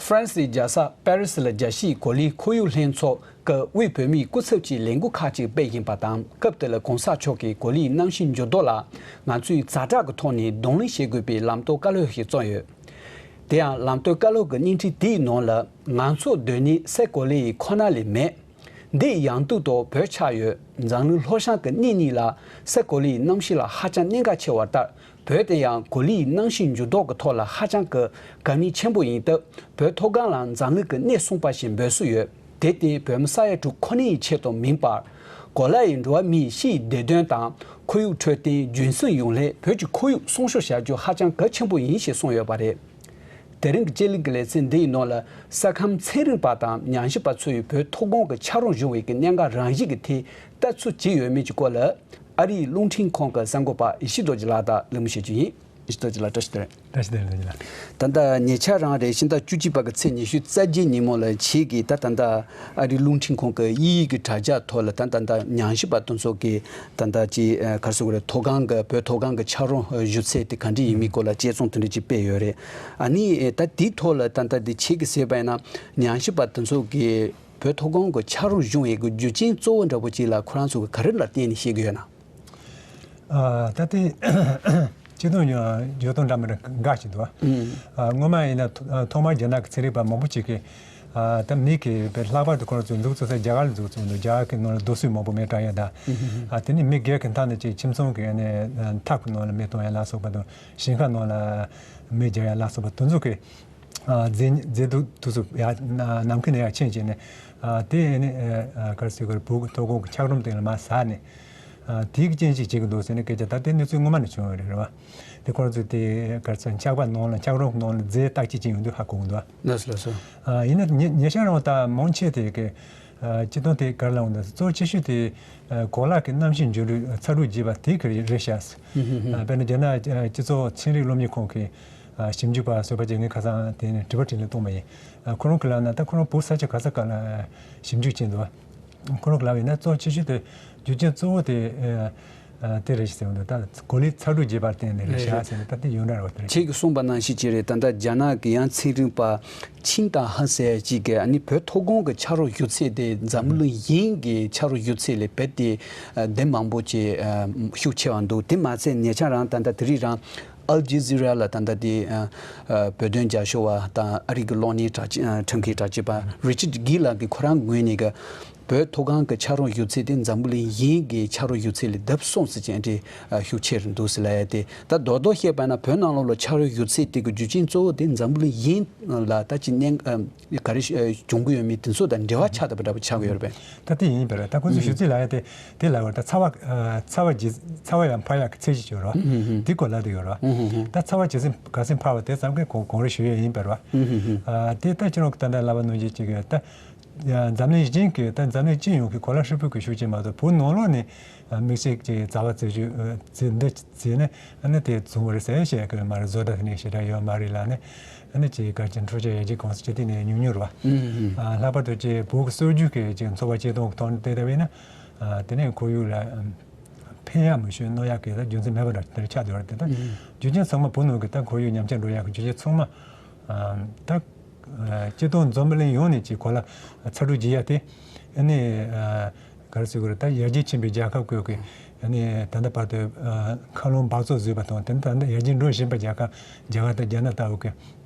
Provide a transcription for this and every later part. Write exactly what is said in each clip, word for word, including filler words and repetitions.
ཧྥ་རན་སིའི་རྒྱལ་ས་པེ་རི་སི་ལ་རྒྱལ་སྤྱིའི་གོ་ལའི་ཁོར་ཡུག་ལྷན་ཚོགས་ཀྱི་དབུས་བོད་མིའི་སྐུ་ཚབ་ཀྱི་ལས་འགུལ་ཁག་ཅིག་སྤེལ་བཞིན་པ་དང་། སྐབས་དེ་ལ་གོང་ས་མཆོག་གིས་གོ་ལའི་གནམ་གཤིས་འགྱུར་ལྡོག་ལ་ང་ཚོས་ཛ་དྲག་གི་ཐོག་ནས་གདོང་ལེན་བྱེད་དགོས་པའི་ལམ་སྟོན་བཀའ་སློབ་ཞིག་བརྩམས་ཡོད། དེ་ཡང་ལམ་སྟོན་བཀའ་སློབ་ཀྱི་བརྙན་འཕྲིན་དེའི་ནང་ལ། ང་ཚོ་སྡོད་གནས་སའི་གོ་ལའི་ཁོ་ན་ལས་མེད། འདི་ཡང་དུས་ཐོག་བོད་ཆགས་ཡོད། འཛམ་གླིང་ལྷོ་བྱང་གི་གནས་གཉིས་ལ་སའི་གོ་ལའི་གནམ་གཤིས་ལ་ཧ་ཅང་གནད་འགག་ཆེ་བ་ལྟར། བོད་དེ་ཡང་གོ་ལའི་གནམ་གཤིས་འགྱུར་ལྡོག་གི་ཐོག་ལ་ཧ་ཅང་གི་དཀའ་ངལ་ཆེན་པོ་ཡིན་སྟབས། བོད་མཐོ་སྒང་ལ་འཛམ་གླིང་གི་སྣེ་སྲུང་པ་ཞེས་འབོད་སྲོལ་ཡོད། དེ་སྟེང་བོད་མི་ས་ཡ་དྲུག་ཁོ་ནའི་ཆེད་དུ་མིན་པར། གོ་ལ་ཡི་འགྲོ་བ་མིའི་སྤྱིའི་བདེ་དོན་དང་། ཁོར་ཡུག་འཕྲོད་བསྟེན་རྒྱུན་སྲིང་ཡོང་སླད་བོད་ཀྱི་ཁོར་ཡུག་སྲུང་སྐྱོབ་བྱ་རྒྱུ་ཧ་ཅང་གལ་ཆེན་པོ་ཡིན་ཞེས་གསུངས་ཡོད་པ་རེད། དེ་རིང་གི་སྤྱི་ལོ་གི་ལེ་ཚན་འདིའི་ནང་ལ། ས་ཁམས་ཚན་རིག་པ་དང་ཉམས་ཞིབ་པ་ཚོས་བོད་མཐོ་སྒང་གི་ཆག་རོམ་བྱུང་བའི་གི་གནད་འགག་རང་བཞིན་གྱི་ཐད་ལྟ་ཚུལ་ཇི་ཡོད་མེད་ཀྱི་སྐོར་ལ། ཨ་རིའི་རླུང་འཕྲིན་ཁང་གི་གསར་འགོད་པ་ཡེ་ཤེས་རྡོ་རྗེ་ལགས་དང་གླེང་མོལ་བྱེད་རྒྱུ་ཡིན། ཡེ་ཤེས་རྡོ་རྗེ་ལགས། བཀྲ་ཤིས་བདེ་ལེགས། བཀྲ་ཤིས་བདེ་ལེགས། རྡོ་རྗེ་ལགས། ད་ལྟ་ཉེ་ཆར་རང་རེད། ཕྱི་ཟླ་བཅུ་གཅིག་པ་གི་ཚེས་ཉི་ཤུ་རྩ་བརྒྱད་ཉིན་མོ་ལ་ཁྱེད་ཀྱིས་ད་ད་ལྟ་ཨ་རིའི་རླུང་འཕྲིན་ཁང་གི་དབྱིན་ཡིག་གི་དྲ་རྒྱ་ཐོག་ལ། ད་ད་ལྟ་ཉམས་ཞིབ་པ་དེ་ཚོ་གིས་ད་ལྟ་ཅིག་ག་རེ་ཟེར་དགོས་རེད། མཐོ་སྒང་གི། བོད་མཐོ་སྒང་གི་ཆག་རོམ་ཞུ་ཚད་དེ་ག་འདྲ་ཡིན་མིན་སྐོར་ལ་དཔྱད་རྩོམ་དེ་འདྲ་ཅིག་སྤེལ་ཡོད་རེད། ཨ་ནི་ད་དེའི་ཐོག་ལ་ད་ལྟ་དེ་ཁྱེད་ཀྱིས་གཟིགས་པ་ཡིན་ན། ཉམས་ཞིབ་པ་དེ་ཚོ་གིས་བོད་མཐོ་སྒང་གི་ཆག་རོམ་བྱུང་བའི་གི་རྒྱུ་རྐྱེན་གཙོ་བོ་འདྲ་པོ་ཅིག་ལ་ཁོ་རང་ཚོ་གིས་ག་རེ་ལ་བརྟེན་ནས་བཤད་ཀྱི་ཡོད་ན། ཨ། ད་ལྟའི་སྤྱི་དོན་ཉོ་སྟངས་འདྲ་མི་འདྲ་འགའ་ཞིག་འདུག། ཨ། སྔོན་མ་ཡིན་ན་ཐོག་མར་རྒྱ་ནག་གི་ཚན་རིག་པ་མང་པོ་ཅིག་གིས། ཨ། ད་མི་གི་ལྷག་པར་དུ་ཁོ་རང་ཚོས་འཛུགས་བཙུགས་ས་རྒྱ་གར་ལ་འཛུགས་བཙུགས་འདུག། རྒྱ་གར་གྱི་ནང་ལ་རྡོ་སོལ་མང་པོ་མེ་སྲེག་ཡ་དང་། ཨ། དེ་ནས་མི་སྒེར་གྱི་མཐའ་ནས་ཅིག་ཁྱིམ་ཚང་གི་ནས་ཐབ་ཀྱི་ནང་ལ་མེ་གཏོང་ཡ་ལ་སོགས་པ་དང་། ཞིང་ཁ་ནང་ལ་མེ་སྦྱར་ཡ་ལ་སོགས་པ་དེ་ཚོ་གི། ཨ། མཛེས་མཛེས་སྡུག་དེ་ཚོ་ཡར་ནམ་མཁའི་ནང་ཡར་ཕྱིན་བྱས་ནས། ཨ། དེ་ནི། ཨ། ག་རེ་ཟེར་དགོས་རེད། བོད་མཐོ་སྒང་གི་ཆག་རོམ་སྟེང་ལ་མར་ཟགས་ནས། ཨ། དེའི་རྐྱེན་གྱིས་བྱེད་ཀྱི་འདུག་ཟེར་ནས་སྐད་ཆ། ད་ལྟའི་གནས་ཚུལ་སྔོན་མ་ནས་བྱུང་བ་རེད། རེད་བ། དེ་ཁོ་རང་ཚོས་དེ་ག་རེ་ཟེར། ཆག་པ་ནང་ལ། ཆག་རོམ་ནང་ལ་རྫས་བརྟག་དཔྱད་བྱས་ཡོང་དུས་ཧ་གོ་གི་འདུག། ལགས་སོ། ལགས་སོ། ཨ། ཡིན་ན་ཉེ་ཉེ་ཆར་རང་ད་མང་ཆེ་དེ་གི། ཨ། སྤྱི་དོན་དེ་ག་རེ་ལབ་འོང་། ད་གཙོ་ཆེ་ཤོས་དེ། ཨ། གོ་ལ་གི་གནམ་གཤིས་འགྱུར་འགྲོས་ཚ་དྲོད་རྒྱས་པ་དེ་གི་རེད་ཤག། ཨ། དཔེར་ན་རྒྱ་ནག་སྤྱི་ཚོགས་ཚན་རིག་སློབ་གཉེར་ཁང་གི། ཨ། ཞིབ་འཇུག་པ་ཟུར་པ་ཅིག་ངས་ཁ་སང་དེ་ནས་དྲི་བ་དྲིས་ལན་གཏོང་བ་ཡིན། ཨ། ཁོ་རང་གིས་ལབ་ན། ད་ཁོ་རང་བོད་ས་ཆ་ག་ས་ག་ལ་ཞིབ་འཇུག་བྱས་འདུག། ཁོ་རང་གིས་ལབ་ཡིན་ན། གཙོ་ཆེ་ཤོས་དེ་རྒྱུ་རྐྱེན་གཙོ་བོ་དེ། ཨ། དེ་རེད་ཟེར་འདུག། ད་གོ་ལའི་ཚ་དྲོད་རྒྱས་པར་བརྟེན་ནས་རེད་ཤག་ཟེར་ནས། ད་དེ་ཡོངས་གྲགས་རེད་བ། དེ་རེད། ཁྱེད་ཀྱིས་གསུངས་པ་ནང་བཞིན་ཅིག་རེད། ད་ལྟ་རྒྱ་ནག་གི་ཡང་ཚན་རིག་པ་ཆིང་ཏཱ་ཧན་ཟེར་ཅིག་གིས། ཨ་ནི་བོད་མཐོ་སྒང་གི་ཆག་རོམ་ཞུ་ཚད་དེ་འཛམ་བུ་གླིང་གཞན་གྱི་ཆག་རོམ་ཞུ་ཚད་ལས་རྦད་དེ། ཨ། ལྡབ་མང་པོ་ཅིག། ཨ། ཤུགས་ཆེ་བ་འདུག། དེ་མ་ཚད་ཉེ་ཆར་རང་ད་ལྟ་དེ་རིང་རང་ཨལ་ཇི་ཟི་ར་ལ་ད་ལྟ་དེ། ཨ། ཨ། བོད་དོན་རྒྱབ་སྐྱོར་བ་དང་ཨ་རི་གི་གློག་བརྙན་དྲ་ཁྲིམས་ཁང་དྲ་རྒྱ་པ་རི་ཅར་གྷི་ལགས་ཀྱིས་ཁོ་རང་ངོས་ནས་གི། བོད་མཐོ་སྒང་གི་ཆག་རོམ་ཞུ་ཚད་དེ་འཛམ་བུ་གླིང་གཞན་གྱི་ཆག་རོམ་ཞུ་ཚད་ལས་ལྡབ་གསུམ་ཙམ་ཅིག་དེ་ཤུགས་ཆེ་རུ་འདུག་ཟེར་ལབ་ཡ་དེ། ད་རྡོག་རྡོག་བཤད་པ་ན་བོད་ནང་ལོགས་ལ་ཆག་རོམ་ཞུ་ཚད་དེ་གི་རྒྱུ་རྐྱེན་གཙོ་བོ་དེ་འཛམ་བུ་གླིང་གཞན་ལ་ད་ཅིག་གནད་ག་རེ་བྱུང་གི་ཡོད་མེད་དེ་ཚོ་དང་འབྲེལ་བ་ཆགས་བསྡད་པ་འདྲ་པོ་ཆགས་ཀྱི་ཡོད་རེད་པས། ད་དེ་ཡིན་པ་རེད། ད་ཁོ་ཚོས་ཞུ་ཚད་ལབ་ཡ་དེ། དེ་ལབ་པ་རེད། ད་ཚ་བ། ཚ་བ་རྒྱས། ཚ་བ་ཡར་འཕར་ཡག་གི་ཚད་གཞི་ཡོད་རེད་བ། དེ་སྐོར་ལབ་བསྡད་ཡོད་རེད་བ། ད་ཚ་བ་ཇེ་སྲིད་ག་ཚོད་འཕར་བ་དེ་ཙམ་གྱིས་གོང་གོང་རིམ་ཞུ་ཡས་ཡིན་པ་རེད་བ། ཨ། དེ་ད་ཁྱེད་རང་གིས་ད་ལྟ་ལབ་པ་ནང་བཞིན་ཅིག་གི། ད་འཛམ་གླིང་གཞན་གྱི། ད་འཛམ་གླིང་སྤྱི་ཡོངས་ཀྱི་གོ་ལ་ཧྲིལ་པོ་གི་ཤུགས་རྐྱེན་མ་གཏོགས། བོད་ནང་ལོགས་ནས་དམིགས་བསལ་གྱི་ཚ་བ་བཙོས་བཅུག་བྱས་འདི་བྱས་ནས། ཨ་ནི་དེ་བྱུང་བ་རེད་ཟེར་བཤད་ཀྱི་མ་རེད། བཟོ་ལྟ་དེ་ནས་ཞེ་དྲག་ཡོད་མ་རེད་ལབ་ནས། ཨ་ནི་ཅིག་ག་རེ་ཟེར། འཕྲུལ་ཆས་ཡར་རྒྱས་གོང་ས་ཇེ་བརྟན་ནས་ཉུང་ཉུང་རེད་བ། ཨ། ལྷག་པར་དུ་ཅིག་བོད་ཀྱི་སྲོལ་རྒྱུན་གྱི་ཅིག་འཚོ་བ་སྐྱིལ་ཀྲུང་གི་ཐོག་ནས་བལྟས་པ་ཡིན་ན། ཨ། དེ་ནས་ཁོར་ཡུག་ལ་ཕན་ཡག་མི་ཤོད་གནོད་ཡག་གི་ད་རྒྱུ་མཚན་མེད་པ་འདྲ་དེ་འདྲ་ཆགས་བསྡད་ཡོད་རེད་དེ། ད་རྒྱུ་རྐྱེན་ཚང་མ་བོད་ནང་གི་ད་ཁོར་ཡུག་ཉམས་ཆག་འགྲོ་ཡག་གི་རྒྱུ་རྐྱེན་ཚང་མ། ཨ། ད་སྤྱིར་བཏང་འཛམ་བུ་གླིང་ཡོངས་ནས་ཀྱི་གོ་ལ་ཚ་དྲོད་རྒྱས་ཡ་དེ། ཨ་ནི། ཨ། ག་རེ་ཟེར་དགོས་རེད། ད་ཡར་རྒྱས་ཕྱིན་པའི་རྒྱལ་ཁབ་ཁག་གིས། ཨ་ནི་ད་ལྟ་བར་དུ། ཨ། མཁའ་རླུང་འབག་བཙོག་བཟོས་པ་དང་། དེ་ནས་ད་ལྟ་ཡར་རྒྱས་འགྲོ་བཞིན་པའི་རྒྱལ་ཁབ། རྒྱ་གར་དང་རྒྱ་ནག་ལྟ་བུ་གི་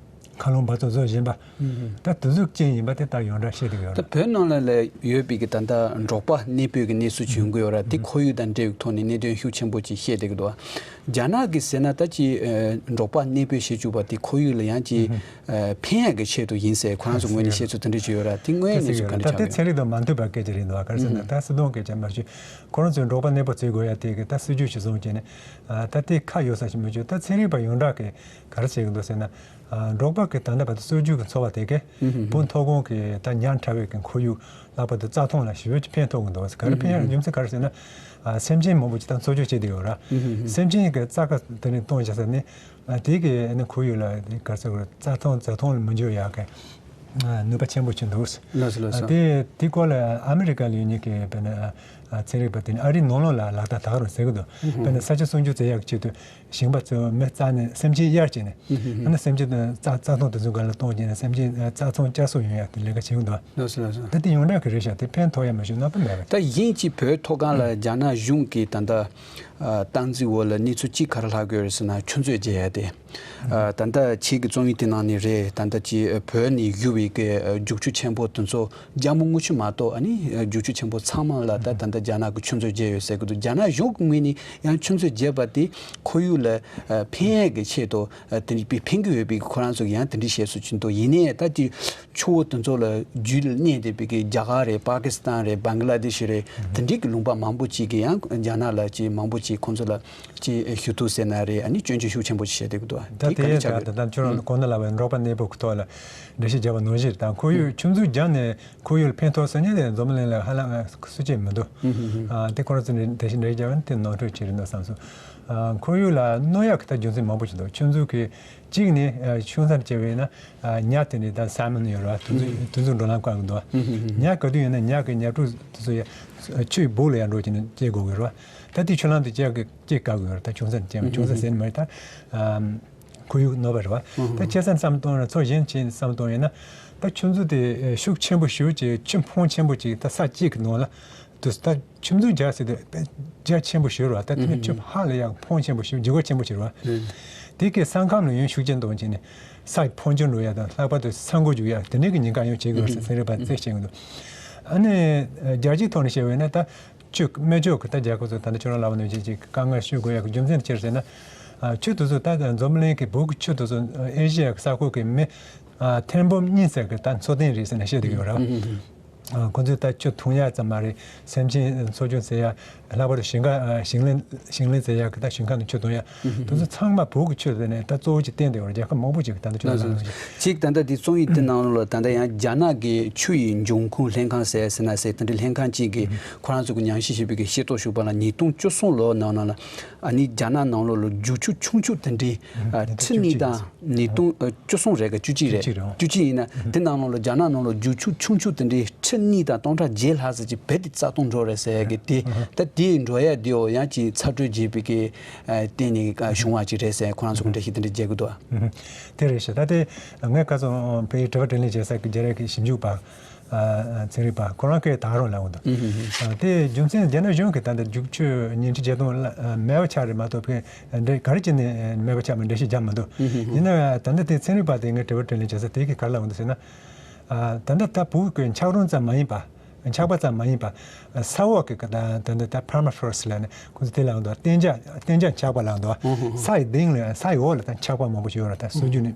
མཁའ་རླུང་འབག་བཙོག་བཟོ་བཞིན་པ། ད་དེ་ཚོའི་རྐྱེན་ཡིན་པ་དེ་ད་ཡོངས་གྲགས་བཤད་བསྡད་ཡོད་རེད། ད་བོད་ནང་ལ་ལ་ཡོད་པའི་གི་ད་ལྟ་འབྲོག་པ་གནས་སྤོས་ཀྱི་གནས་ཚུལ་བྱུང་གི་ཡོད་རེད། དེ་ཁོར་ཡུག་དང་འབྲེལ་བའི་ཐོག་ནས་གནད་དོན་ཤུགས་ཆེན་པོ་ཅིག་བཤད་བསྡད་ཀྱི་འདུག། རྒྱ་ནག་གི་ཟེར་ན་ད་ཅིག། ཨ། འབྲོག་པ་གནས་སྤོས་བྱེད་བཅུག་པ་དེ་ཁོར་ཡུག་ལ་ཡང་ཅིག། ཨ། ཕན་ཡག་གི་ཆེད་དུ་ཡིན་ཟེར་ཁོ་རང་ཚོ་ངོས་ནས་བཤད་ཚུལ་དེ་འདྲ་ཅིག་ཡོད་རེད། དེ་དངོས་ཡོད་གནས་ཚུལ་ག་འདྲ་ཆགས་ཀྱི་ཡོད་རེད། ད་དེ་ཚན་རིག་དང་མ་མཐུན་པ་སྐད་ཆ་རེད་འདུག། ག་རེ་ཟེར་ན། ད་སྲིད་དོན་སྐད་ཆ་མ་བཤད། ཁོ་རང་ཚོས་འབྲོག་པ་གནས་སྤོ་བྱེད་དགོས་ཡ་དེ་གི་ད་སྲིད་ཇུས་ཤིག་བཟུང་བྱས་ནས། ཨ། ད་དེ་ཁ་ཡོད་ས་ཞིག་མི་འཇུག། ད་ཚན་རིག་པ་ཡོངས་གྲགས་ཀྱིས་ག་རེ་བྱེད་ཀྱི་འདུག་ཟེར་ན། ཨ། འབྲོག་པ་གི་ད་ལྟ་བར་དུ་སྲོལ་རྒྱུན་གྱི་འཚོ་བ་དེ་གས། ཨུ་ཧུ་ཧུ། བོད་མཐོ་སྒང་གི་ད་ཉག་ཕྲ་བའི་གི་ཁོར་ཡུག་ལྷག་པར་དུ་རྩྭ་ཐང་ལ་ཞེ་པོ་ཅིག་ཕན་ཐོགས་ཀྱི་འདུག། ག་རེ་ཕན་ཡོད། རྒྱུ་མཚན་ག་རེ་ཟེར་ན། ཨ། སེམས་ཅན་མང་པོ་ཅིག་ད་འཚོ་སྐྱོང་བྱེད་བསྡད་ཡོད་ར། ཨུ་ཧུ་ཧུ། སེམས་ཅན་གྱི་རྩྭ་ཁ་དེ་ནས་གཏོང་བྱ་ས་ནི། ཨ། དེ་གི་ནི་ཁོར་ཡུག་ལ་ག་རེ་ཟེར་དགོས་རེད། རྩྭ་ཐང་རྩྭ་ཐང་ལ་མི་འགྱུར་ཡག་གི། ཨ། ནུས་པ་ཆེན་པོ་ཅིག་འདུག། ལགས་སོ། ལགས་སོ། ཨ། དེ་དེ་སྐོར་ལ་ཨ་མི་རི་ཀ་ལ་ཡོད་མཁན་གྱི་དཔེར་ན། ཨ། ཚན་རིག་པ་དེ་ནི་ཨ་རིའི་ནང་ལོགས་ལ་ལག་བསྟར་དར་རུང་ཟེར་གི་འདུག་དཔེར་ན་ས་ཆ་སྲུང་སྐྱོབ་བྱེད་ཡག་གི་ཆེད་དུ་ཞིང་པ་ཚོས་མི་བཙའ་ནས་སེམས་ཅན་གཡར་བྱས་ནས་ཨ་ནི་སེམས་ཅན་དང་བཙའ་བཙའ་ཐང་དེ་ཚོ་སྒང་ལ་གཏོང་བྱས་ནས་སེམས་ཅན་བཙའ་ཚང་བསྐྱར་གསོ་ཡོང་ཡག་དེ་ལས་ཀ་བྱེད་གི་འདུག་ལགས་སོ་ལགས་སོ། ད་དེ་ཡོངས་གྲགས་ཀྱི་རེད་ཤག་དེ་ཕན་ཐོགས་ཡ་མ་ཞུ་ནག་པ་མེད་པ། ད་དབྱིན་ཇི་བོད་མཐོ་སྒང་ལ་རྒྱ་ནག་གཞུང་གིས་ད་ལྟ་སྟངས་འཛིན་འོག་ལ་གནས་ཚུལ་གཅིག་ག་རེ་ལྷག་དགོས་རེད་ཟེར་ན་ཆུ་མཛོད་བརྗེ་ཡ་དེ། ད་ལྟ་ཁྱེད་ཀྱི་རྩོམ་ཡིག་དེ་ནང་ནས་རེད། ད་ལྟ་ཅི་བོད་ནས་བཞུར་བའི་གི་རྒྱུག་ཆུ་ཆེན་པོ་དེ་ཚོ་རྒྱ་མོ་དངུལ་ཆུ་མ་གཏོགས་ཨ་ནི་རྒྱུག་ཆུ་ཆེན་པོ་ཚང་མ་ལ་ད་ད་ལྟ་རྒྱ་ནག་གི་ཆུ་མཛོད་བརྗེ་ཡོད་ཟེར་གི་འདུག་རྒྱ་ནག་གཞུང་གི་ངོས་ནས་ཡང་ཆུ་མཛོད་བརྗེ་བ་དེ་ཁོར་ཡུག་ལ་ཕན་ཡས་ཀྱི་ཆེད་དུ་དེ་འདྲ་ཕན་གྱི་ཡོད་པའི་ཁོ་རང་ཚོ་གི་ཡང་དེ་འདྲ་བཤད་སྲོལ་ཅིག་འདུག་ཡིན་ནའི་ད་ཅི་ཆུ་བོ་དེ་ཚོ་ལ་རྒྱུད་ལ་གནས་བསྡད་པའི་གི་རྒྱ་གར་རེད། པ་ཀི་སི་ཐན་རེད། བང་ག་ལ་དེ་ཤི་རེད། དེ་འདྲའི་གི་ལུང་པ་མང་པོ་ཅིག་གི་ཡང་རྒྱ་ནག་ལ་ཅི་མང་པོ་ཅིག་ཁོང་ཚོ་ལ་ཅི་ཞུ་གཏུག་ཟེར་ན་རེད། ཨ་ནི་སྐྱོན་བརྗོད་ཤུགས་ཆེན་པོ་ཅིག་བྱས་བསྡད་ཀྱི་འདུག་ད་དེ་ག་དེ་རེད་ཆགས་ཀྱི་འདུག་ད་ཁྱོད་རང་གོང་ན་ལབ་པའི་འབྲོག་པ་གནས་སྤོ་གི་ཐོག་ལ་འགྲེལ་བཤད་བརྒྱབ་པ་ནང་བཞིན་དང་ཁོར་ཡུག་ཆུ་མཛོད་བརྒྱབ་ནས་ཁོར་ཡུག་ལ་ཕན་ཐོགས་ཟེར་མཁན་དེ་འཛམ་གླིང་ལ་ཧ་ལམ་སུ་གཅིག་མི་འདུག་ཨ་དེ་ཁོ་རང་ཚོ་ནས་དེ་བཞིན་འགྲེལ་བརྒྱབ་ན་དེ་ནོར་འཁྲུལ་ཅིག་རེད་འདུག་བསམ་སོང་། ཨ་ཁོར་ཡུག་ལ་གནོད་ཡག་གི་ད་རྒྱུ་མཚན་མང་པོ་ཅིག་འདུག་ཆུ་མཛོད་ཀྱི་གཅིག་ནི་ཨ་ཆུང་ས་ནས་བྱས་པ་ཡིན་ན་ཨ་ཉ་དེ་འདྲའི་ད་སལ་མོན་ཡོད་རེད་བ། དེ་ཚོ་དེ་ཚོ་འགྲོ་ལམ་བཀག་གི་འདུག་བ། ཉ་ག་དུས་ཡིན་ན་ཉ་གི་ཉ་ཕྲུག་དེ་ཚོ་ཡ་ཆུའི་སྦུག་ལ་ཡར་འགྲོ་བྱས་ནས་སྐྱེ་དགོས་ཀྱི་རེད་བ། ད་དེ་ཆུ་ལམ་དུ་སྐྱེ་སྐྱེ་དཀའ་གི་ཡོད་རེད། ད་ཆུང་ས་ནས་སྐྱེ་མ་ཆུང་ས་ཟེར་ནི་མ་རེད་ད། ཨམ་ཁོར་ཡུག་གནོད་པ་རེད་བ། ད་ཆེ་ས་ནས་བསམ་བཏང་ན་ཚོ་གཞན་ཅིག་བསམ་བཏང་ཡིན་ན་ད་ཆུ་མཛོད་དེ་ཤུགས་ཆེན་པོ་ཞེ་པོ་ཅིག་ཆུ་འཕོང་ཆེན་པོ་ཅིག་ད་ས་གཅིག་གི་ནང་ལ་དུ་ད་ཆུ་མཛོད་རྒྱག་ཟེར་དུས་རྒྱ་ཆེན་པོ་ཞིག་རེད་བ། ད་དེ་ནི་ཆུ་ཧ་ལས་ཡག་འཕོང་ཆེན་པོ་ཞིག་འཇིགས་པ་ཆེན་པོ་ཞིག་རེད་བ། དེ་གའི་ས་ཁམས་ལ་ཡང་ཤུགས་རྐྱེན་གཏོང་བྱས་ནས་ས་ཕོན་ཆུ་འགྲོ་ཡག་དང་ལྷག་པར་དུ་ས་འགོ་འཇུག་ཡག་དེ་འདྲའི་གི་ཉེན་ཁ་ཡང་བྱེད་དགོས་ཟེར་ཚན་རིག་པ་རྩད་བཤད་གི་འདུག་ཨ་ནི་རྒྱལ་སྤྱིའི་ཐོག་ནས་བཤད་པ་ཡིན་ན་ད་ཆུ་སྨན་བཅོས་གི་ད་རྒྱལ་ཁབ་ཚོ་ད་ལྟ་ཁྱོད་རང་ལབ་པ་ནང་བཞིན་ཅིག་དཀའ་ངལ་ཤོར་དགོས་ཡག་གི་རྒྱུ་མཚན་ཅི་རེད་ཟེར་ན། ཨ་ཆུ་དེ་ཚོ་ད་འཛམ་གླིང་གི་བོད་ཀྱི་ཆུ་དེ་ཚོ་ཨེ་ཤི་ཡ་གི་ས་ཁུལ་གྱི་མི་ཨ་ཐེར་འབུམ་གཉིས་ཙམ་གྱི་ད་འཚོ་རྟེན་རེད་ཟེར་ནས་བཤད་བསྡད་ཡོད་རེད། ཨ་ཁོ་ཚོས་ད་ཆུ་འཐུང་ཡག་ཙམ་མ་རེད། སེམས་ཅན་འཚོ་སྐྱོང་བྱེད་ཡག་ལྷག་པར་དུ་ཞིང་ཁ་ཨ་ཞིང་ལས་ཞིང་ལས་བྱེད་ཡག་གི་ད་ཞིང་ཁ་ནས་ཆུ་འཐུང་ཡག་དེ་ཚོ་ཚང་མ་བོད་ཀྱི་ཆུ་ཟེར་ནས་ད་གཙོ་བོ་ཅིག་བསྟན་བསྡད་ཡོད་རེད། རྒྱལ་ཁབ་མང་པོ་ཅིག་གི་ད་ལྟ་ཆུ་ལ་ལགས་སོ། ཅིག་ད་ལྟ་འདི་རྩོམ་ཡིག་འདི་ནང་ལོགས་ལ་ད་ལྟ་ཡང་རྒྱ་ནག་གི་ཆུ་ཡི་འབྱུང་ཁུངས་ལྷན་ཁང་ཟེར་ཟེར་ན་ཟེར་དེ་འདྲའི་ལྷན་ཁང་ཅིག་གིས་ཁོ་རང་ཚོ་གི་ཉམས་ཞིབ་བྱས་པའི་གི་ཤེས་རྟོགས་ཞུས་པ་ལ་ཉིས་སྟོང་བཅུ་གསུམ་ལོ་ནང་ལ་ཨ་ནི་རྒྱ་ནག་ནང་ལོགས་ལ་རྒྱུག་ཆུ་ཆུང་ཆུང་དེ་འདྲའི་ཨ་ཁྲི་གཉིས་དང་ཉིས་སྟོང་ཨ་བཅུ་གསུམ་རེད་ག་བཅུ་གཅིག་རེད། བཅུ་གཅིག་རེད། བཅུ་གཅིག་ཡིན་ན་དེ་ནང་ལོགས་ལ་རྒྱ་ནག་ནང་ལོགས་རྒྱུག་ཆུ་ཆུང་ཆུང་དེ་འདྲའི་ཁྲི་གཉིས་དང་སྟོང་ཕྲག་བརྒྱད་ལྷག་ཙམ་ཅིག་རྦད་དེ་རྩ་སྟོང་འགྲོ་རེད་ཟེར་གི་དེ་ད་དེ་འགྲོ་ཡ་དེའོ་ཡང་ཅིག་ཚ་དྲོད་རྒྱས་པའི་གི་ཨ་བརྟེན་ནས་ཨ་བྱུང་བ་ཅིག་རེད་ཟེར་ཁོ་རང་ཚོ་གི་འགྲེལ་བཤད་དེ་འདྲ་བརྒྱབ་གི་འདུག་ཨ། དེ་རེད་ཤག་ད་དེ་ངས་ཁ་སང་བོད་ཡིག་དྲི་བ་དྲིས་ལན་བྱེད་ས་གི་རྒྱ་རིགས་ཀྱི་ཞིབ་འཇུག་པ་ཨ་ཚན་རིག་པ་ཁོ་རང་གིས་ད་རུང་ལབ་འདུག་ཨ་དེ་རྒྱུ་མཚན་རྒྱ་ནག་གཞུང་གིས་ད་ལྟ་རྒྱུག་ཆུ་ཉིས་ཁྲི་བརྒྱད་སྟོང་ལ་ཨ་མེད་པ་ཆགས་རེད་མ་གཏོགས་ཕན་འདྲ་ག་རེ་བྱས་ནས་མེད་པ་ཆགས་པའི་འགྲེལ་བཤད་བརྒྱབ་མི་འདུག་ཡིན་ན་ད་ལྟ་དེ་ཚན་རིག་པ་དེ་ངས་དྲི་བ་དྲིས་ལན་བྱེད་ས་དེ་གིས་ག་རེ་ལབ་འདུག་ཟེར་ན། ཨ་ད་ལྟ་ད་བོད་ཀྱི་འཁྱགས་རོམ་ཙམ་མ་ཡིན་པ། འཁྱགས་པ་ཙམ་མ་ཡིན་པ། ས་འོག་གི་ད་ད་ད་ད་permafrost་ལབ་ནས་ཁོ་ཚོ་དེ་ལབ་འདུག་གཏན་འཇགས་གཏན་འཇགས་འཁྱགས་པ་ལབ་འདུག་ཨོ་ཧོ་ཧོ། ས་ཡི་གཏིང་ལ་ས་ཡི་འོག་ལ་ད་འཁྱགས་པ་མང་པོ་ཞིག་ཡོད་རེད། ད་སྲོལ་རྒྱུན་ནས་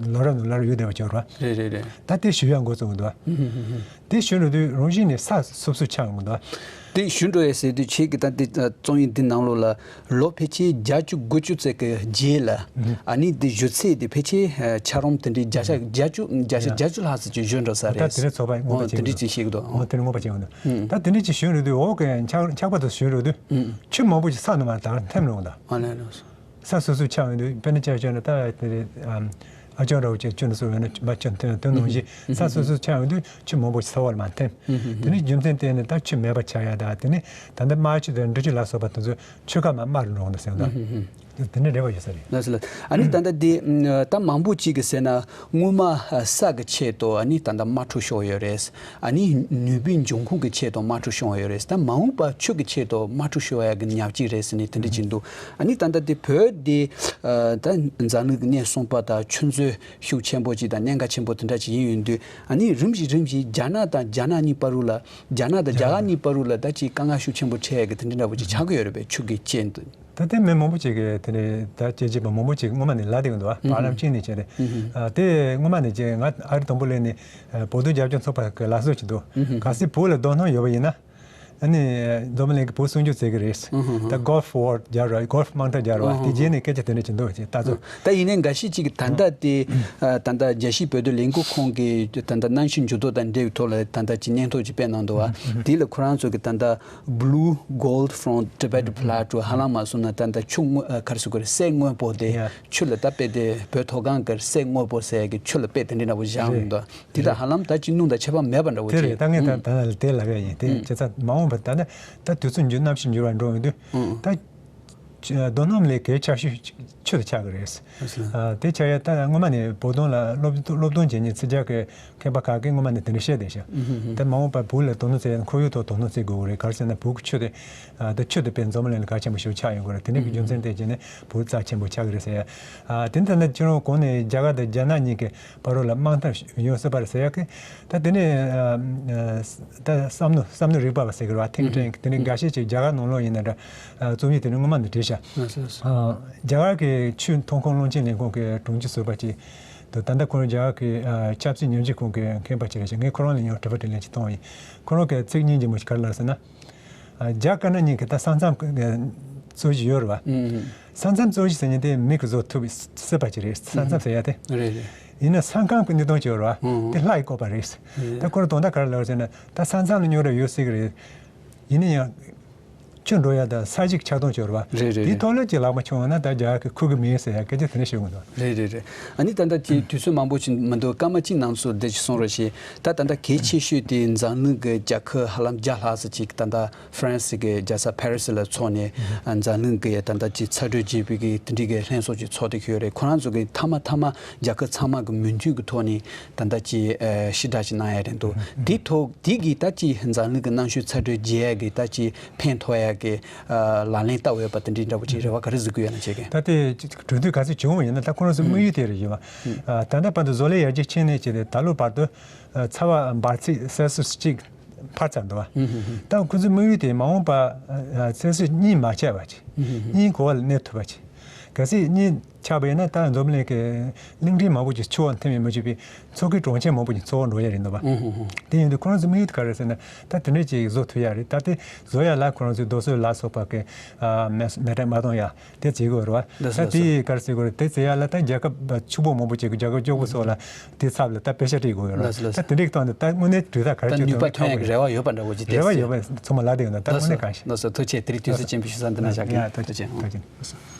ལོ་རབས་ནས་ལོ་རབས་ཡོད་བསྡད་པ་ཅིག་ཡོད་རེད། རེད་རེད་རེད། ད་དེ་ཞུ་ཡག་འགོ་བཙུགས་འདུག་ཨོ་ཧོ་ཧོ་ཧོ། དེ་ཞུ་འགྲོ་དུས་རང་བཞིན་ནས་ས་སོབ་སོབ་ཆགས་འདུག་དེ་ཞུ་འགྲོ་ཡ་ཟེར་དུས་ཁྱེད་ཀྱི་ད་དེ་རྩོམ་ཡིག་འདི་ནང་ལོགས་ལ། ལོ་ཕལ་ཆེར་བརྒྱད་ཅུ་དགུ་བཅུ་ཙམ་གྱི་རྗེས་ལ། ཨ་ནི་འདི་བཞུར་ཚད་དེ་ཕལ་ཆེར་འཁྱགས་རོམ་དེ་འདྲའི་བརྒྱ་ཆ་བརྒྱད་ཅུ་བརྒྱ་ཆ་བརྒྱད་ཅུ་ལྷག་ཙམ་ཅིག་བཞུར་འགྲོ་ས་རེད། ད་དེ་རིང་ཚོགས་པ་ངོ་མ་བྱེད་འདུག་དེ་འདྲའི་ཅིག་བཤད་ཀྱི་འདུག་ཨོ་དེ་ནི་ངོ་མ་བྱེད་འདུག་ད་དེ་འདྲའི་ཅིག་ཞུས་རེད་དུས་འོག་གི་འཁྱགས་འཁྱགས་པ་དེ་ཞུས་རེད་དུས་ཆུ་མང་པོ་ཞིག་ས་ནང་མར་ད་འཐིམ་འགྲོ་གི་འདུག་ཨ་ལས་ལོས། ས་སོ་སོས་ཆགས་ཡོང་དུས་དཔེར་ན་ཆ་བཞག་ན་ད་དེ་རེད། ཨ་ཅོ་འདྲ་བོ་ཅིག་ཆུ་ནང་སོ་ཡོད་ན་མ་ཆུ་འཐིམ་དོན་ནང་བཞིན་ས་སོ་སོས་ཆགས་ཡོང་དུས་ཆུ་མང་པོ་ཞིག་ས་འོག་ལ་མར་འཐིམ། དེ་ནི་རྒྱུ་མཚན་བརྟེན་ནས་ད་ཆུ་མེད་པ་ཆགས་ཡ་ད་དེ་ནི་ད་ལྟ་དམར་ཆུ་དང་འབྲི་ཆུ་ལ་སོགས་པ་དེ་ཚོ། ཆུ་ཁ་མ་དམར་རུ་འགྲོ་འདུག་ཟེར་བ་དང་། དེ་འདྲ་རེ་བ་ཡོད་ས་རེད། ལགས་སོ་ལགས། ཨ་ནི་ད་ལྟ་འདི་ད་མང་པོ་ཅིག་གིས་ཟེར་ན་སྔོན་མ་ས་གི་ཆེད་དུ་ཨ་ནི་ད་ལྟ་དམག་འཁྲུག་ཤོར་ཡོད་རེད། ཨ་ནི་ནུས་པའི་འབྱུང་ཁུངས་ཀྱི་ཆེད་དུ་དམག་འཁྲུག་ཤོར་ཡོད་རེད། ད་མ་འོངས་པ་ཆུ་གི་ཆེད་དུ་དམག་འཁྲུག་ཤོར་ཡ་གི་ཉག་གཅིག་རེད་ཟེར་ནས་དེ་འདྲ་ཅིག་འདུག་ཨ་ནི་ད་ལྟ་འདི་བོད་འདི་ད་འཛམ་གླིང་གི་སྣེ་གསུམ་པ་དང་ཆུ་མཛོད་ཤུགས་ཆེན་པོ་ཅིག་དང་གནད་འགག་ཆེན་པོ་དེ་འདྲ་ཅིག་ཡིན་ཡོད་དུས་ཨ་ནི་རིམ་བཞིན་རིམ་བཞིན་རྒྱ་ནག་དང་རྒྱ་ནག་གཉིས་བར་དུ་ལ། རྒྱ་ནག་དང་རྒྱ་གར་གཉིས་བར་དུ་ལ་ད་ཅིག་དཀའ་ངལ་ཤུགས་ཆེན་པོ་འཕྲད་ཡ་གི་དེ་འདྲ་འདྲ་པོ་ཅིག་ཆགས་ཀྱི་ཡོད་རེད་པས། ཆུ་གི་རྐྱེན་དུ། ད་ལྟའི་མི་མང་པོ་ཅིག་གིས་དེ་ནས་ད་སྐྱེས་ཆེན་པ་མང་པོ་ཅིག་སྔོན་མ་ནས་ལབ་བསྡད་ཀྱི་འདུག་བ། བར་ལམ་གཅིག་ནས་བྱས་ཏེ། ཨ་དེ་སྔོན་མ་ནས་ཅིག་ང་ཨ་རི་དང་པོ་སླེབས་ནས་བོད་དོན་རྒྱབ་སྐྱོར་ཚོགས་པ་གི་ལག་བཟོ་ཅིག་འདུག་གལ་སྲིད་བོད་ལ་དོ་སྣང་ཡོད་པ་ཡིན་ན། ཨ་ནི་འཛམ་བུ་གླིང་གི་བོད་སྲུང་སྐྱོབ་བྱེད་ཀྱི་རེད། ད་Gulf War རྒྱབ་ར་Gulf དམག་འཁྲུག་རྒྱབ་ར་བ་དེ་རྗེས་ནས་སྐད་ཆ་དེ་འདྲ་ཅིག་འདུག་ཅེས་ལྟ་ཚོད། ད་ཡིན་ནའི་འགའ་ཤས་ཅིག་གིས་ད་ལྟ་དེ་ད་ལྟ་རྒྱལ་སྤྱིའི་བོད་དོན་ལས་འགུལ་ཁང་གི་ད་ལྟ་གནམ་གཤིས་འགྱུར་ལྡོག་དང་འབྲེལ་བའི་ཐོག་ལ་ད་ལྟ་ཅིག་སྙན་ཐོ་ཅིག་སྤེལ་གནང་འདུག་བ། དེ་ལ་ཁོ་རང་ཚོ་གི་ད་ལྟ་Blue Gold from Tibet Plateau ཧ་ལམ་མ་སོང་ན་ད་ལྟ་ཆུ་དངོས་ཨ་ག་རེ་ཟེར་དགོས་རེད། གསེར་དངོས་པོ་དེ་ཡ་ཆུ་ལ་ད་དཔེ་དེ་བོད་མཐོ་སྒང་གི་གསེར་དངོས་པོ་ཟེར་གི་ཆུ་ལ་དཔེ་དེ་འདྲ་འདྲ་པོ་བཞག་རེད། འདུག་དེ་དང་ཧ་ལམ་ད་ཅིག་སྣུམ་དང་ཁྱད་པར་མེད་པ་འདྲ་པོ་དེ་ཅིག་རེད། ད་ངས་ད་ད་ལ་དེ་ལབ་ཡ་ཡིན། དེ་ཨང་བྱས་ཙང་མ་འོངས་ པ། ད་ནི་ད་དུས་ཚོད་འགྱུར་གནམ་གཤིས་འགྱུར་བ་འགྲོ་ཡོང་དུས། ཨང་། ད་ཆ་རྡོ་སྣུམ་ལས་གལ་ཆེ་ཤོས་ཆུ་དང་ཆགས་ཀྱི་རེད། ཨ་ཙི། ཨ། དེ་ཆགས་ཡ་ད་སྔོན་མ་ནས་བོད་དོན་ལ་སློབ་སློབ་སྟོན་བྱེད་མཁན་ཕྱི་རྒྱལ་གྱི་མཁས་པ་ཁག་གིས་སྔོན་མ་ནས་དེ་འདྲ་བཤད་བསྡད་ཤག་ཨུ་ཧུ་ཧུ། ད་མ་འོངས་པར་བོད་ལ་དོ་སྣང་བྱེད་ཡ་ཁོར་ཡུག་ཐོག་དོ་སྣང་བྱེད་དགོས་ཀྱི་རེད། ག་རེ་ཟེར་ན་བོད་ཀྱི་ཆུ་དེ། ཨ། ད་ཆུ་དེ་དཔེ་འཛམ་གླིང་ལ་གལ་ཆེན་པོ་ཞིག་ཆགས་ཡོང་གི་རེད། དེ་འདྲ་གི་རྒྱུ་མཚན་དེ་བྱས་ནས་བོད་རྩ་ཆེན་པོ་ཆགས་ཀྱི་རེད་ཟེར་ཡ། ཨ། དེ་ནི་ད་ལྟ་ཁྱེད་རང་གོང་ནས་རྒྱ་གར་དང་རྒྱ་ནག་གཉིས་ཀྱི་བར་ལ་དམག་འཐབ་ཡོང་སྲིད་པ་རེད་ཟེར་ཡ་གི། ད་དེ་ནས། ཨ། ཨ། ད་བསམ་བློ་བསམ་བློ་རིག་པ་བ་ཟེར་གི་རེད་བ། ཐིང་ཀྲེང་། དེ་ནས་འགའ་ཤས་ཅིག་རྒྱ་གར་ནང་ལོགས་ཡིན་ན་འདྲ། ཨ། རྩོམ་ཡིག་དེ་ནས་སྔོན་མ་ནས་བྲིས་ཤག་ཨ། རྒྱ་གར་གྱི་ཆུ་ཐོན་ཁུངས་བློན་ཆེན་ལས་ཁུངས་ཀྱི་དྲུང་ཆེ་ཟུར་པ་ཅིག་ད་ལྟ་ཁོང་རྒྱ་གར་གྱི། ཨ། ཆབ་སྲིད་ཉམས་ཞིབ་ཁང་གི་མཁས་པ་ཅིག་རེད་ཤག་ངས་ཁོ་རང་ལ་ཡང་དྲི་བ་དྲིས་ལན་ཅིག་བཏང་བ་ཡིན། ཁོ་རང་གིས་ཚིག་སྙིང་རྗེ་མོ་ཞིག་ག་རེ་ལབ་ཟེར་ན། ཨ། རྒྱ་དཀར་ནག་གཉིས་ཀྱི་ད་ས་མཚམས་ཀྱི་རྩོད་གཞི་ཡོད་རེད་བ། ཨུ་ཧུ། ས་མཚམས་རྩོད་གཞི་ཟེར་མཁན་དེ་མི་གིས་བཟོ་ཐུབ་སྲིད་པ་ཅིག་རེད། ས་མཚམས་ཟེར་ཡ་དེ། རེད་རེད། ཡིན་ན་ས་ཁམས་ཀྱི་གནད་དོན་ཅིག་ཡོད་རེད་བ། ཨུ་ཧུ། དེ་ལྷ་ཡི་བཀོད་པ་རེད། རེད། ད་ཁོ་རང་དོན་དག་ག་རེ་ལབ་ཟེར་ན། ད་ས་མཚམས་ལ་རྙོག་དྲ་ཡོད་སྲིད་ཀྱི་རེད། ཡིན་ན་ཡང་ཆུ་འགྲོ་ཡ་དང་ས་གཞི་གི་ཆགས་སྡང་ཅིག་ཡོད་རེད་བ། རེད་རེད། དེའི་རེད། ཐོག་ལ་ཅིག་ལག་པ་མཆོང་བ་ན་ད་རྒྱ་གར་གྱིས་འཁུར་གི་མིན་ཟེར་ཡ་སྐད་ཆ་དེ་འདྲ་ཤོད་གི་འདུག་རེད་རེད་རེད། ཨ་ནི་ད་ལྟ་ཅིག་དུས་ཚོད་མང་པོ་ཞིག་མི་འདུག་སྐར་མ་གཅིག་ནང་ཚུད་དེ་ཅིག་གསུང་རོགས་བྱེད། ད་ད་ལྟ་གལ་ཆེ་ཤོས་དེ་འཛམ་གླིང་གི་རྒྱལ་ཁབ་ཧ་ལམ་བརྒྱ་ལྷག་ཙམ་ཅིག་ད་ལྟ་ཧྥ་རན་སི་གི་རྒྱལ་ས་ཕ་རི་སི་ལ་འཚོགས་ནས། ཨ། འཛམ་གླིང་གི་ད་ལྟ་ཅིག་ཚ་དྲོད་རྒྱས་པའི་གི་དེ་འདྲའི་གི་ལྷན་ཚོགས་ཅིག་འཚོགས་བསྡད་ཀྱི་ཡོད་རེད། ཁོ་རང་ཚོ་གི་མཐའ་མ་མཐའ་མ་རྒྱལ་ཁབ་ཚང་མ་གི་མོས་མཐུན་གི་ཐོག་ནས་ད་ལྟ་ཅིག་ཨ། ཞི་དྲག་ཅིག་གནང་ཡ་རེད་འདུག་དེའི་ཐོག་དེ་གིས་ད་ཅིག་འཛམ་གླིང་གི་གནམ་གཤིས་ཚ་དྲོད་རྒྱས་ཡ་གི་ད་ཅིག་ཕན་ཐོགས་ཡ་གི། ཨ། ལག་ལེན་བསྟར་འོས་པ་དེ་འདྲའི་འདྲ་པོ་ཅིག་རེ་བ་ག་རེ་གཟིགས་ཀྱི་ཡོད་ན་ཁྱེད་ཀྱིས། ད་དེ་གྲོས་མཐུན་ག་ཚོད་བྱུང་བ་ཡིན་ན། ད་ཁོ་རང་ཚོའི་དམིགས་ཡུལ་དེ་རེད་ཡིན་པ། ཨ། ད་ལྟ་བར་དུ་བཟོ་ལས་ཡར་རྒྱས་ཕྱིན་ནས་བྱས་ཏེ་ད་ལོ་བར་དུ། ཨ། ཚ་བ་འབར་ཚད་སེལ་སིས་གཅིག་འཕར་ཚར་འདུག་བ། ད་ཁོ་ཚོའི་དམིགས་ཡུལ་དེ་མ་འོངས་པ། ཨ། སེལ་སིས་གཉིས་མ་ཆགས་པ་ཅིག་གཉིས་གོ་བ་ལ་གནས་ཐུབ་པ་ཅིག་གལ་སྲིད་གཉིས་ཆགས་པ་ཡིན་ན་ད་འཛམ་གླིང་གི་གླིང་ཕྲན་མང་པོ་ཅིག་ཆུ་བ་འཐེན་པའི་མ་བཅུག་པའི་མཚོ་ཁའི་གྲོང་ཁྱེར་མང་པོ་ཅིག་འཚོ་བ་འགྲོ་ཡ་རེད་འདུག་བ། དེ་ཡིན་དུས་ཁོ་རང་ཚོའི་དམིགས་ཡུལ་དེ་ག་རེ་ཟེར་ན། ད་དེ་འདྲ་ཅིག་བཟོ་ཐུབ་ཡ་རེད། ད་དེ་བཟོ་ཡ་ལ་ཁོ་རང་ཚོའི་རྡོ་སོལ་ལ་སོགས་པ་གི། ཨ། མེ་མེ་འདྲ་མ་གཏོང་ཡ་དེ་བྱེད་དགོས་རེད་བ། ལགས་སོ། ད་དེ་ག་རེ་ཟེར་དགོས་རེད། དེ་བྱེད་ཡ་ལ་ད་རྒྱལ་ཁབ་ཕྱུག་པོ་མང་པོ་ཅིག་གི་རྒྱལ་ཁབ་སྐྱོ་པོ་སོགས་ལ་དེ་ཚབ་ལ་ད་པེ་ཤ་སྤྲད་དགོས་ཡོད་རེད། ལགས་སོ། ལགས་སོ། ད་དེ་འདྲའི་ཐོག་ནས་ད་དངོས་གནས་གྲོས་ཐག་ག་རེ་ད་གཅོད་ནུས་པ་ཐུབ་ཐོན་ཡ་གི་རེ་བ་ཡོད་པ་འདྲ་བོ་ཅིག་རེ་བ་ཡོད་པ་ཚང་མ་ལབ་བསྡད་ཡོད་ན། ད་དངོས་གནས་གང་ཤེས། ལགས་སོ། ལགས་སོ། ཐུགས་རྗེ་ཆེ། དེ་རིང་དུས་ཚོད་ཅན་པའི་ཞུ་ས་འདི་ན་བཞག་གི། ཡ། ཐུགས་རྗེ་ཆེ། ཐུགས་རྗེ་ཆེ།